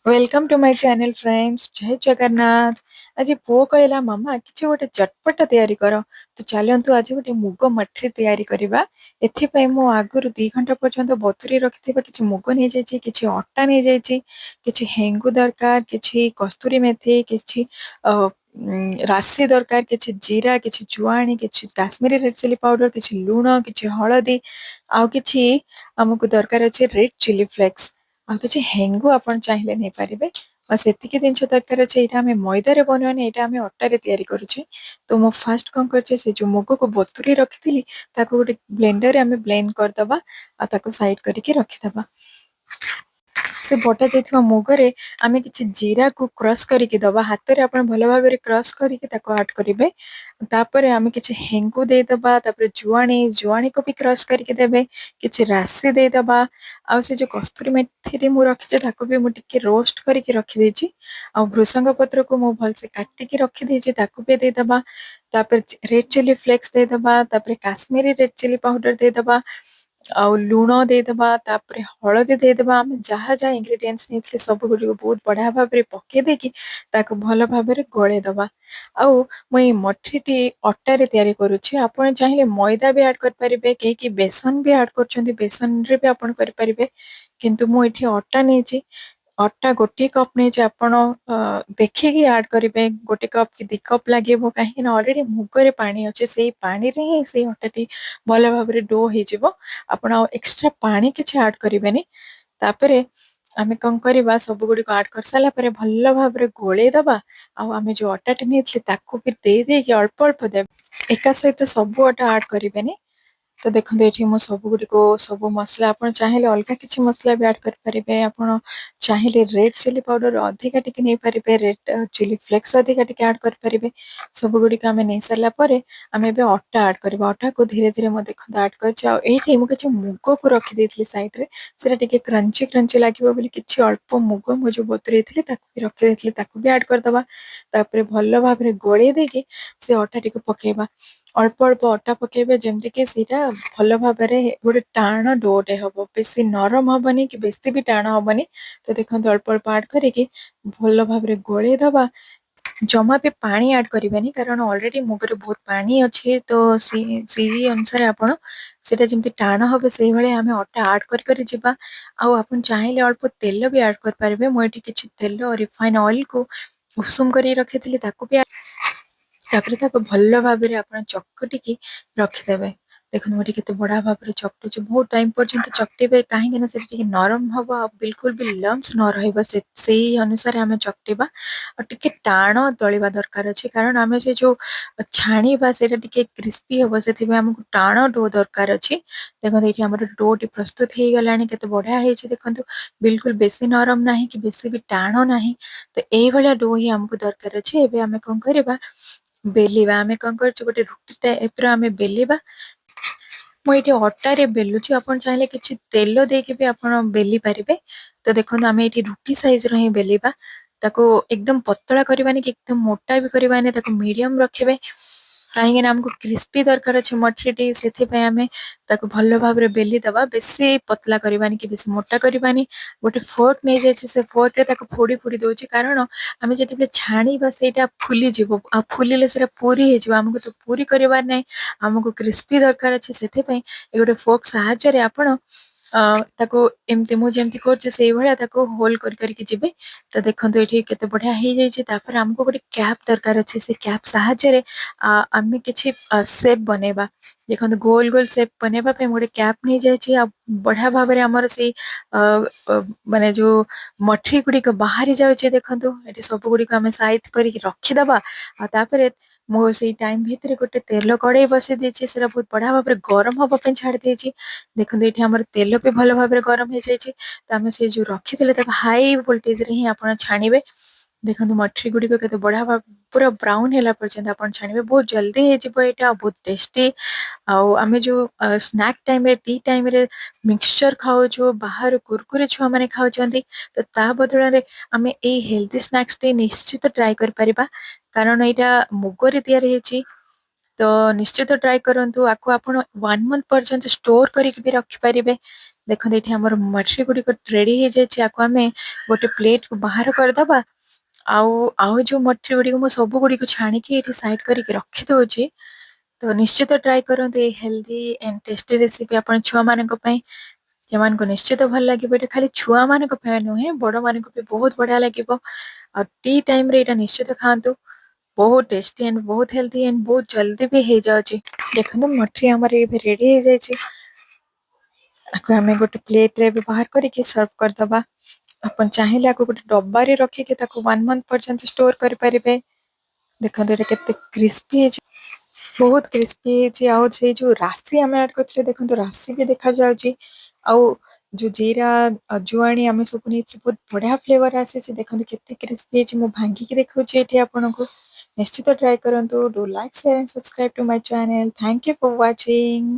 Welcome to my channel, friends. ଜୟ ଜଗନ୍ନାଥ। ଆଜି ପୁଅ କହିଲା, "ମାମା, କିଛି ଗୋଟେ ଚଟପଟା ତିଆରି କର।" ତ ଚାଲନ୍ତୁ, ଆଜି ଗୋଟେ ମୁଗ ମଠରି ତିଆରି କରିବା। ଏଥିପାଇଁ ମୁଁ ଆଗରୁ 2 ଘଣ୍ଟା ପର୍ଯ୍ୟନ୍ତ ବତୁରେଇ ରଖିଥିବା କିଛି ମୁଗ ନେଇଯାଇଛି, କିଛି ଅଟା ନେଇଯାଇଛି, କିଛି ହେଙ୍ଗୁ ଦରକାର, କିଛି କସ୍ତୁରୀ ମେଥି, କିଛି ରାଶି ଦରକାର, କିଛି ଜିରା, କିଛି ଜୁଆଣି, କିଛି କାଶ୍ମୀରୀ ରେଡ୍ ଚିଲି ପାଉଡର, କିଛି ଲୁଣ, କିଛି ହଳଦୀ, ଆଉ କିଛି ଆମକୁ ଦରକାର ଅଛି ରେଡ୍ ଚିଲି ଫ୍ଲେକ୍ସ, ଆଉ କିଛି ହେଙ୍ଗୁ ଆପଣ ଚାହିଁଲେ ନେଇପାରିବେ। ବାସ୍, ଏତିକି ଜିନିଷ ଦରକାର ଅଛି। ଏଇଟା ଆମେ ମଇଦାରେ ବନଉନି, ଏଇଟା ଆମେ ଅଟାରେ ତିଆରି କରୁଛେ। ତ ମୁଁ ଫାଷ୍ଟ କଣ କରିଛି, ସେ ଯୋଉ ମୁଗକୁ ବତୁରେଇ ରଖିଥିଲି, ତାକୁ ଗୋଟେ ବ୍ଲେଣ୍ଡରରେ ଆମେ ବ୍ଲେଣ୍ଡ କରିଦବା ଆଉ ତାକୁ ସାଇଡ୍ କରିକି ରଖିଦବା। ସେ ବଟା ଯାଇଥିବା ମୁଗରେ ଆମେ କିଛି ଜିରାକୁ କ୍ରସ୍ କରିକି ଦବା। ହାତରେ ଆପଣ ଭଲ ଭାବରେ କ୍ରସ୍ କରିକି ତାକୁ ଆଡ୍ କରିବେ। ତାପରେ ଆମେ କିଛି ହେଙ୍ଗୁ ଦେଇଦବା। ତାପରେ ଜୁଆଣି, ଜୁଆଣିକୁ ବି କ୍ରସ୍ କରିକି ଦେବେ। କିଛି ରାଶି ଦେଇଦବା। ଆଉ ସେ ଯୋଉ କସ୍ତୁରୀ ମେଥିରେ ମୁଁ ରଖିଛି, ତାକୁ ବି ମୁଁ ଟିକେ ରୋଷ୍ଟ କରିକି ରଖିଦେଇଛି। ଆଉ ଭୃସଙ୍ଗ ପତ୍ରକୁ ମୁଁ ଭଲସେ କାଟିକି ରଖିଦେଇଛି, ତାକୁ ବି ଦେଇଦବା। ତାପରେ ରେଡ୍ ଚିଲି ଫ୍ଲେକ୍ସ ଦେଇଦବା। ତାପରେ କାଶ୍ମୀରୀ ରେଡ୍ ଚିଲି ପାଉଡର ଦେଇଦବା ଆଉ ଲୁଣ ଦେଇଦବା। ତାପରେ ହଳଦୀ ଦେଇଦବା। ଆମେ ଯାହା ଯାହା ଇନଗ୍ରିଡିଏଣ୍ଟସ ନେଇଥିଲେ, ସବୁ ଗୁଡ଼ିକୁ ବହୁତ ବଢିଆ ଭାବରେ ପକେଇ ଦେଇକି ତାକୁ ଭଲ ଭାବରେ ଗୋଳେଇ ଦବା। ଆଉ ମୁଁ ଏଇ ମଠରିଟି ଅଟାରେ ତିଆରି କରୁଛି। ଆପଣ ଚାହିଁଲେ ମଇଦା ବି ଆଡ୍ କରିପାରିବେ। କେହି କେହି ବେସନ ବି ଆଡ୍ କରୁଛନ୍ତି, ବେସନରେ ବି ଆପଣ କରିପାରିବେ। କିନ୍ତୁ ମୁଁ ଏଠି ଅଟା ନେଇଛି। ଅଟା 1 କପ୍ ନେଇଛି। ଆପଣ ଦେଖିକି ଆଡ୍ କରିବେ, 1 କପ୍ କି 2 କପ୍ ଲାଗିବ, କାହିଁକି ନା ଅଲରେଡି ମୁଗରେ ପାଣି ଅଛି। ସେଇ ପାଣିରେ ହିଁ ସେଇ ଅଟାଟି ଭଲ ଭାବରେ do ହେଇଯିବ। ଆପଣ ଆଉ ଏକ୍ସଟ୍ରା ପାଣି କିଛି ଆଡ୍ କରିବେନି। ତାପରେ ଆମେ କଣ କରିବା, ସବୁ ଗୁଡ଼ିକ ଆଡ୍ କରିସାରିଲା ପରେ ଭଲ ଭାବରେ ଗୋଳେଇ ଦବା। ଆଉ ଆମେ ଯୋଉ ଅଟାଟି ନେଇଥିଲେ, ତାକୁ ବି ଦେଇ ଦେଇକି ଅଳ୍ପ ଅଳ୍ପ ଦେବେ। ଏକା ସହିତ ସବୁ ଅଟା ଆଡ୍ କରିବେନି। ତ ଦେଖନ୍ତୁ, ଏଠି ମୁଁ ସବୁ ଗୁଡ଼ିକୁ, ସବୁ ମସଲା, ଆପଣ ଚାହିଁଲେ ଅଲଗା କିଛି ମସଲା ବି ଆଡ୍ କରିପାରିବେ। ଆପଣ ଚାହିଁଲେ ରେଡ୍ ଚିଲି ପାଉଡର ଅଧିକା ଟିକେ ନେଇପାରିବେ, ରେଡ୍ ଚିଲି ଫ୍ଲେକ୍ସ ଅଧିକା ଟିକେ ଆଡ୍ କରିପାରିବେ। ସବୁ ଗୁଡ଼ିକ ଆମେ ନେଇସାରିଲା ପରେ ଆମେ ଏବେ ଅଟା ଆଡ୍ କରିବା। ଅଟାକୁ ଧୀରେ ଧୀରେ ମୁଁ, ଦେଖନ୍ତୁ, ଆଡ୍ କରିଛି। ଆଉ ଏଇଠି ମୁଁ କିଛି ମୁଗକୁ ରଖିଦେଇଥିଲି ସାଇଡ୍ରେ, ସେଇଟା ଟିକେ କ୍ରଞ୍ଚି କ୍ରଞ୍ଚି ଲାଗିବ ବୋଲି। କିଛି ଅଳ୍ପ ମୁଗ ମୁଁ ଯୋଉ ବତୁରେଇଥିଲି, ତାକୁ ବି ରଖିଦେଇଥିଲି, ତାକୁ ବି ଆଡ୍ କରିଦବା। ତାପରେ ଭଲ ଭାବରେ ଗୋଳେଇ ଦେଇକି ସେ ଅଟାଟିକୁ ପକେଇବା। ଅଳ୍ପ ଅଳ୍ପ ଅଟା ପକେଇବେ, ଯେମିତିକି ସେଇଟା ଭଲ ଭାବରେ ଗୋଟେ ଟାଣ ଡୋଟେ ହବ। ବେଶୀ ନରମ ହବନି କି ବେଶୀ ବି ଟାଣ ହବନି। ତ ଦେଖନ୍ତୁ, ଅଳ୍ପ ଅଳ୍ପ ଆଡ୍ କରିକି ଭଲ ଭାବରେ ଗୋଳେଇ ଦବା। ଜମା ବି ପାଣି ଆଡ୍ କରିବେନି, କାରଣ ଅଲରେଡି ମୁଗରେ ବହୁତ ପାଣି ଅଛି। ତ ସେଇ ଅନୁସାରେ ଆପଣ ସେଇଟା ଯେମିତି ଟାଣ ହବ, ସେଇଭଳିଆ ଆମେ ଅଟା ଆଡ୍ କରି କରି ଯିବା। ଆଉ ଆପଣ ଚାହିଁଲେ ଅଳ୍ପ ତେଲ ବି ଆଡ୍ କରିପାରିବେ। ମୁଁ ଏଠି କିଛି ତେଲ, ରିଫାଇନ ଅଏଲକୁ ଉଷୁମ କରିକି ରଖିଥିଲି, ତାକୁ ବି। ତାପରେ ତାକୁ ଭଲ ଭାବରେ ଆପଣ ଚକଟିକି ରଖିଦେବେ। ଦେଖନ୍ତୁ, ମୁଁ ଏଠି କେତେ ବଢିଆ ଭାବରେ ଚକଟୁଛି। ବହୁତ ଟାଇମ ପର୍ଯ୍ୟନ୍ତ ଚକଟିବେ, କାହିଁକି ନା ସେଟା ଟିକେ ନରମ ହବ ଆଉ ବିଲକୁଲ ବି ଲମ୍ପସ ନ ରହିବ, ସେଇ ଅନୁସାରେ ଆମେ ଚକଟିବା। ଆଉ ଟିକେ ଟାଣ ଦଳିବା ଦରକାର ଅଛି, କାରଣ ଆମେ ସେ ଯୋଉ ଛାଣିବା, ସେଇଟା ଟିକେ କ୍ରିସ୍ପି ହବ। ସେଥିପାଇଁ ଆମକୁ ଟାଣ do ଦରକାର ଅଛି। ଦେଖନ୍ତୁ, ଏଇଠି ଆମର ଡୋଟି ପ୍ରସ୍ତୁତ ହେଇଗଲାଣି। କେତେ ବଢିଆ ହେଇଛି ଦେଖନ୍ତୁ। ବିଲକୁଲ ବେଶୀ ନରମ ନାହିଁ କି ବେଶୀ ବି ଟାଣ ନାହିଁ। ତ ଏଇଭଳିଆ do ହିଁ ଆମକୁ ଦରକାର ଅଛି। ଏବେ ଆମେ କଣ କରିବା? ବେଲିବା। ଆମେ କଣ କରୁଛୁ, ଗୋଟେ ରୁଟି ଟାଇପର ଆମେ ବେଲିବା। ମୁଁ ଏଇଠି ଅଟାରେ ବେଲୁଛି, ଆପଣ ଚାହିଁଲେ କିଛି ତେଲ ଦେଇକି ବି ଆପଣ ବେଲି ପାରିବେ। ତ ଦେଖନ୍ତୁ, ଆମେ ଏଇଠି ରୁଟି ସାଇଜର ହିଁ ବେଲିବା। ତାକୁ ଏକଦମ ପତଳା କରିବାନି କି ଏକଦମ ମୋଟା ବି କରିବାନି, ତାକୁ ମିଡିୟମ ରଖିବେ, କାହିଁକି ନା ଆମକୁ କ୍ରିସ୍ପି ଦରକାର ଅଛି ମଠରିଟି। ସେଥିପାଇଁ ଆମେ ତାକୁ ଭଲ ଭାବରେ ବେଲି ଦବା। ବେଶୀ ପତଳା କରିବାନି କି ବେଶୀ ମୋଟା କରିବାନି। ଗୋଟେ ଫୋର୍କ ନେଇଯାଇଛି, ସେ ଫୋର୍କରେ ତାକୁ ଫୋଡି ଫୋଡି ଦଉଛି, କାରଣ ଆମେ ଯେତେବେଳେ ଛାଣିବା, ସେଇଟା ଫୁଲିଯିବ ଆଉ ଫୁଲିଲେ ସେଇଟା ପୁରୀ ହେଇଯିବ। ଆମକୁ ତ ପୁରୀ କରିବାର ନାହିଁ, ଆମକୁ କ୍ରିସ୍ପି ଦରକାର ଅଛି। ସେଥିପାଇଁ ଏ ଗୋଟେ ଫୋର୍କ ସାହାଯ୍ୟରେ ଆପଣ ତାକୁ ଏମିତି, ମୁଁ ଯେମିତି କରୁଛି, ସେଇଭଳିଆ ତାକୁ ହୋଲ କରି କରିକି ଯିବେ। ତ ଦେଖନ୍ତୁ, ଏଠି କେତେ ବଢିଆ ହେଇଯାଇଛି। ତାପରେ ଆମକୁ ଗୋଟେ କ୍ୟାପ୍ ଦରକାର ଅଛି। ସେ କ୍ୟାପ୍ ସାହାଯ୍ୟରେ ଆମେ କିଛି ସେପ୍ ବନେଇବା। ଦେଖନ୍ତୁ, ଗୋଲ ଗୋଲ ସେପ୍ ବନେଇବା ପାଇଁ ମୁଁ ଗୋଟେ କ୍ୟାପ୍ ନେଇଯାଇଛି। ଆଉ ବଢିଆ ଭାବରେ ଆମର ସେଇ ମାନେ ଯୋଉ ମଠରି ଗୁଡିକ ବାହାରି ଯାଉଛି। ଦେଖନ୍ତୁ, ଏଠି ସବୁ ଗୁଡିକ ଆମେ ସାଇଜ କରିକି ରଖିଦବା। ଆଉ ତାପରେ ମୁଁ ସେଇ ଟାଇମ ଭିତରେ ଗୋଟେ ତେଲ କଡେଇ ବସେଇ ଦେଇଛି। ସେଇଟା ବହୁତ ବଢିଆ ଭାବରେ ଗରମ ହବା ପାଇଁ ଛାଡି ଦେଇଛି। ଦେଖନ୍ତୁ, ଏଠି ଆମର ତେଲ ବି ଭଲ ଭାବରେ ଗରମ ହେଇଯାଇଛି। ତ ଆମେ ସେ ଯୋଉ ରଖିଥିଲେ, ତାକୁ ହାଇ ଭୋଲଟେଜରେ ହିଁ ଆପଣ ଛାଣିବେ। ଦେଖନ୍ତୁ, ମଠରି ଗୁଡିକ କେତେ ବଢିଆ ଭାବ ପୁରା ବ୍ରାଉନ ହେଲା ପର୍ଯ୍ୟନ୍ତ ଆପଣ ଛାଣିବେ। ବହୁତ ଜଲ୍ଦି ହେଇଯିବ ଏଇଟା ଆଉ ବହୁତ ଟେଷ୍ଟି। ଆଉ ଆମେ ଯୋଉ ସ୍ନାକ୍ ଟାଇମରେ, ଟି ଟାଇମରେ ମିକ୍ସଚର ଖାଉଛୁ, ବାହାରୁ କୁରକୁରେ ଛୁଆମାନେ ଖାଉଛନ୍ତି, ତ ତା ବଦଳରେ ଆମେ ଏଇ ହେଲ୍ଦି ସ୍ନାକ୍ସଟି ନିଶ୍ଚିତ ଟ୍ରାଏ କରିପାରିବା, କାରଣ ଏଇଟା ମୁଗରେ ତିଆରି ହେଇଛି। ତ ନିଶ୍ଚିତ ଟ୍ରାଏ କରନ୍ତୁ। ଆକୁ ଆପଣ ୱାନ୍ ମନ୍ଥ ପର୍ଯ୍ୟନ୍ତ ଷ୍ଟୋର କରିକି ବି ରଖିପାରିବେ। ଦେଖନ୍ତୁ, ଏଠି ଆମର ମଠରି ଗୁଡ଼ିକ ରେଡି ହେଇଯାଇଛି। ଆକୁ ଆମେ ଗୋଟେ ପ୍ଲେଟକୁ ବାହାର କରିଦବା। ଆଉ ଆଉ ଯୋଉ ମଠରି ଗୁଡ଼ିକ, ମୁଁ ସବୁ ଗୁଡ଼ିକୁ ଛାଣିକି ଏଠି ସାଇଡ୍ କରିକି ରଖିଦଉଛି। ତ ନିଶ୍ଚିତ ଟ୍ରାଏ କରନ୍ତୁ ଏଇ ହେଲ୍ଦି ଆଣ୍ଡ ଟେଷ୍ଟି ରେସିପି ଆପଣ ଛୁଆମାନଙ୍କ ପାଇଁ। ସେମାନଙ୍କୁ ନିଶ୍ଚିତ ଭଲ ଲାଗିବ। ଏଇଟା ଖାଲି ଛୁଆମାନଙ୍କ ପାଇଁ ନୁହେଁ, ବଡ଼ମାନଙ୍କୁ ବି ବହୁତ ବଢ଼ିଆ ଲାଗିବ। ଆଉ ଟି ଟାଇମରେ ଏଇଟା ନିଶ୍ଚିତ ଖାଆନ୍ତୁ। ବହୁତ ଟେଷ୍ଟି ଆଣ୍ଡ ବହୁତ ହେଲ୍ଦି ଆଣ୍ଡ ବହୁତ ଜଲ୍ଦି ବି ହେଇଯାଉଛି। ଦେଖନ୍ତୁ, ମଠରି ଆମର ଏବେ ରେଡି ହେଇଯାଇଛି। ଆକୁ ଆମେ ଗୋଟେ ପ୍ଲେଟରେ ଏବେ ବାହାର କରିକି ସର୍ଭ କରିଦବା। ଆପଣ ଚାହିଁଲେ ଆକୁ ଗୋଟେ ଡବାରେ ରଖିକି ତାକୁ ୱାନ୍ ମନ୍ଥ ପର୍ଯ୍ୟନ୍ତ ଷ୍ଟୋର କରିପାରିବେ। ଦେଖନ୍ତୁ, ଏଇଟା କେତେ କ୍ରିସ୍ପି ହେଇଛି, ବହୁତ କ୍ରିସ୍ପି ହେଇଛି। ଆଉ ସେଇ ଯୋଉ ରାଶି ଆମେ ଆଡ୍ କରିଥିଲେ, ଦେଖନ୍ତୁ, ରାଶି ବି ଦେଖାଯାଉଛି। ଆଉ ଯୋଉ ଜିରା, ଅଜୁଆଣି ଆମେ ସବୁ ନେଇଥିଲୁ, ବହୁତ ବଢିଆ ଫ୍ଲେଭର ଆସିଛି। ଦେଖନ୍ତୁ, କେତେ କ୍ରିସ୍ପି ହେଇଛି, ମୁଁ ଭାଙ୍ଗିକି ଦେଖାଉଛି ଏଠି ଆପଣଙ୍କୁ। ନିଶ୍ଚିତ ଟ୍ରାଏ କରନ୍ତୁ। Do like, share and subscribe to my channel. Thank you for watching.